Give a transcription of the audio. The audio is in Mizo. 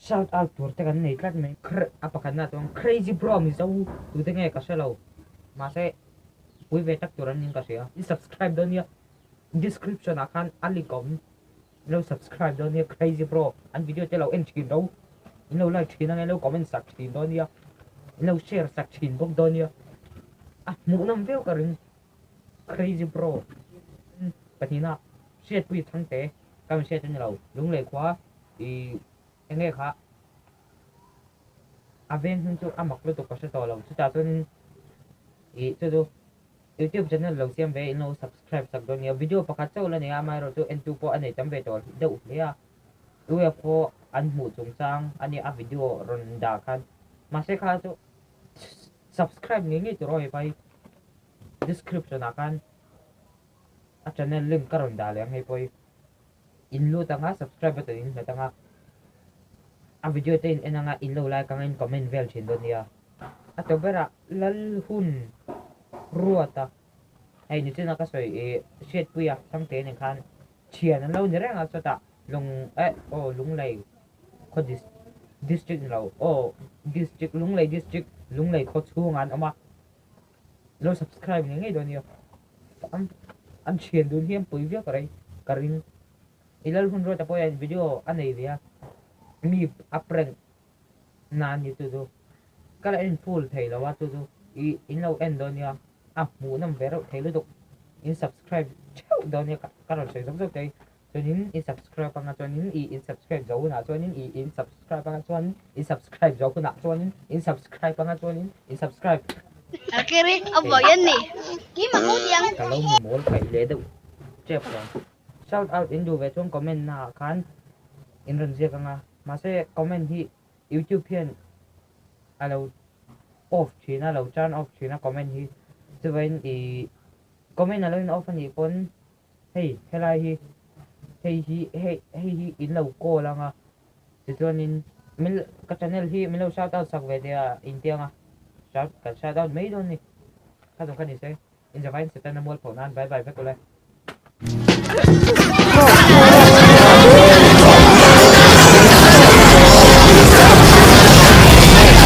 Shout out tur te kan nei tlat mai. A pakhatna chuan Crazy Bro Mizo tute nge ka hre lo. Mahse pui ve tak tur an ning ka hria. I subscribe dawn nia description ah khan a link a awm. In lo subscribe dawn nia Crazy Bro an video te lo en thin ro. In lo like thin anga in lo comment sak thin dawn nia. In lo share sak thin bawk dawn nia. A hmuhnawm viau ka ring Crazy Bro. Pahnihna Hriatpui Thangte ka min hriat a ni lo. Lunglei khua i enge kha a veng hming chu a mak lutuk ka hre tawh lo chutah chuanin ih chu chu youtube channel lo siam ve in lo subscribe sak dawn nia video pakhat chauh la nei a amaherawh chu entu pawh a nei tam ve tawh deuh hle a UFO an hmuh chungchang a nia a video rawn dah khan mahse kha chu subscribe ngei ngei tur aw hepa hi description ah khan a channel link ka rawn dah leh ang hei pawh hi. In lut anga subscribe button in hmet anga a video te in en anga in lo like anga in comment vel thin dawn nia. A tawp berah lal hun ruat a hei nichina ka sawi ih hriatpui a Thangte nen khan thian an lo ni reng a chutah lung eh aw Lunglei khaw district ni lo aw district Lunglei district Lunglei khaw chhungah an awm a lo subscribe ngei ngei dawn nia. An thian dun hian pui viau ka rei ka ring. I lal hun ruat a pawh hian video a nei ve a, mi a prank na a ni chu chu. Ka la en full thei lo a chu chu i in lo en dawn nia a hmuhnawm ve reuh thei lutuk. In subscribe theuh dawn nia ka rawn sawi zawk zawk thei. Chuanin in subscribe anga chuanin i in subscribe zo hunah chuanin i in subscribe anga chuan in subscribe zo hunah chuanin in subscribe anga chuanin in subscribe Akiri a vawi a ni. Keimah ko tiang. Ka lo mi mawl paih leh deuh tep lo. Shout out in duh ve chuan comment na ah khan in rawn ziak anga mahse comment hi youtube hian a lo off thin a lo turn off thin a comment hi chuvain i comment a lo in off anih pawn Hei helai hi hei hi hei hei hi in lo call anga tichuanin min ka channel hi min lo shout out sak ve teh a intiang a shout kan shout out mai dawn ni kha zawng kha ni se inzavain setana mualpho nan bye bye vek ule.